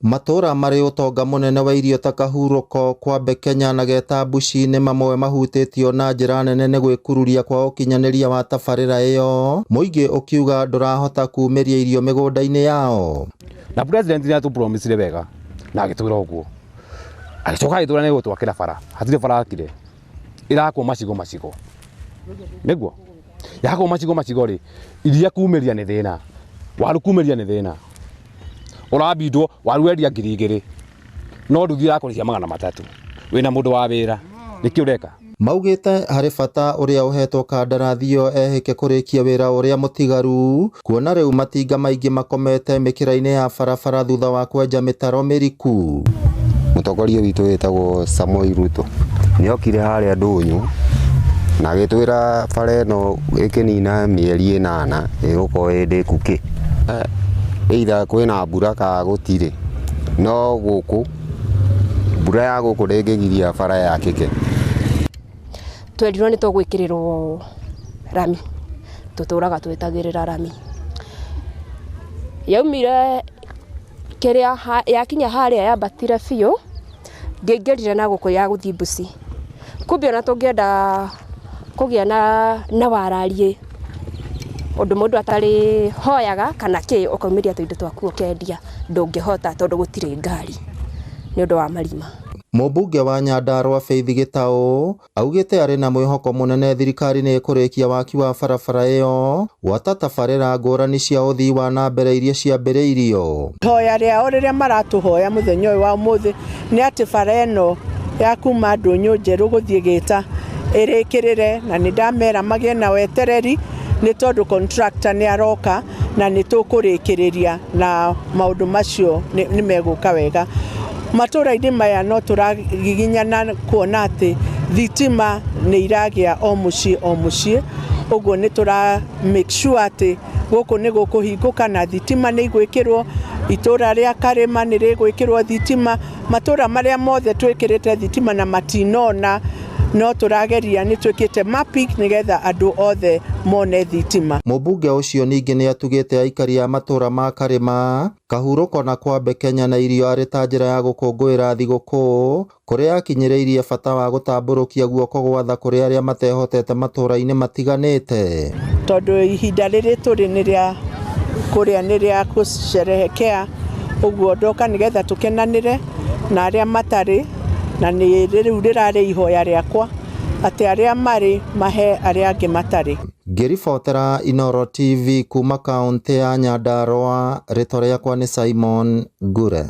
Matũũra marĩ ũtonga mũnene wa irio ta Kahurũko, Kwambe Kenya na Getambuci nĩ mamwe mahutĩtio na njĩra nene nĩ gwĩkururia kwa ũkinyanĩria wa tabarĩra ĩyo, mũingĩ ũkiuga ndũrahota kumĩria irio mĩgũnda-inĩ yao. Na president nĩ atũpromisire wega na agĩtwĩra ũguo, agĩcoka agĩtwĩra nĩ gũtwakĩra bara, hatirĩ bara akire, ĩrakwo macigo macigo, nĩguo yakwo macigo macigo rĩ, iria kumĩria nĩ thĩna, waru kumĩria nĩ thĩna, ũrabindwo waru wendia 2000 no nduthi ĩrakũrĩhia 300, wĩna mũndũ wa wĩra, nĩkĩ ũreka? Maugĩte harĩ bata ũrĩa ũhetwo kandarathi ĩyo ehĩke kũrĩkia wĩra ũrĩa mũtigaru, kuona rĩu matinga maingĩ makomete mĩkĩra-inĩ ya barabara thutha wa kwenja mĩtaro mĩriku. Mũtongoria witũ wĩtagwo Samoei Ruto nĩ okire harĩa ndũnyũ na agĩtwĩra bara ĩno ĩkĩnina mĩeri 8 ĩgũkorwo ĩ ndĩku kĩ. Either kwĩna mbura kana gũtirĩ, no gũkũ mbura ya gũkũ ndĩngĩgiria bara yakĩke. Twerirwo nĩ tũgwĩkĩrĩrwo rami, tũtũraga twetagĩrĩra rami. Yaumire kĩrĩa yakinya harĩa yambatire biũ, ndĩaingĩrire na gũkũ ya gũthiĩ Mbuci. Kumbe ona tũngĩenda kũgĩa na warariĩ, ũndũ mũndũ atarĩ hoyaga kana kĩ, ũkaumĩria tũindo twaku ũkendia, ndũngĩhota tondũ gũtirĩ ngari nĩ ũndũ wa marima. Mũmbunge wa Nyandarua Faith Gĩtaũ augĩte arĩ na mwĩhoko mũnene thirikari nĩ ĩkũrĩkia waki wa barabara ĩyo gwata tabarĩra ngũrani cia ũthii wa na mbere iria ciambĩrĩirio. Ihoya rĩao rĩrĩa maratũhoya mũthenya ũyũ wa ũmũthĩ nĩ atĩ bara ĩno ya kuma Ndũnyũ Njerũ gũthiĩ Gĩta ĩrĩkĩrĩre, na nĩ ndamera magĩe na wetereri nĩ tondũ contractor nĩ aroka na nĩ tũkũrĩkĩrĩria na maũndũ macio nĩ megũka wega. Matũra-inĩ maya no tũragiginyana kuona atĩ thitima nĩ iragĩa o mũciĩ o mũciĩ, ũguo nĩ tũra make sure atĩ gũkũ nĩ gũkũhingũka na thitima nĩ igwĩkĩrwo, itũra rĩa Karĩma nĩ rĩgwĩkĩrwo thitima, matũra marĩa mothe twĩkĩrĩte thitima na matinona no tũrageria nĩ twĩkĩte mapping nĩgetha andũ othe mone thitima. Mũmbunge ũcio ningĩ nĩ atugĩte aikari a matũra ma Karĩma, Kahurũko na Kwambe Kenya na irio arĩ ta njĩra ya gũkũngũĩra thigũkũ kũrĩa akinyĩrĩirie bata wa gũtambũrũkia guoko gwa tha kũrĩ arĩa matehotete matũra-inĩ matiganĩte. Tondũ ihinda rĩrĩ tũrĩ nĩ rĩa kũrĩa nĩ rĩa gũcerehekea, ũguo ndoka nĩgetha tũkenanĩre na arĩa matarĩ, na nĩ rĩu rĩrarĩ ihoya rĩakwa atĩ arĩa marĩ mahe arĩa angĩ matarĩ. Ngĩribotera Inooro TV kuma kaũntĩ ya Nyandarua, rĩtwa rĩakwa nĩ Simon Ngure.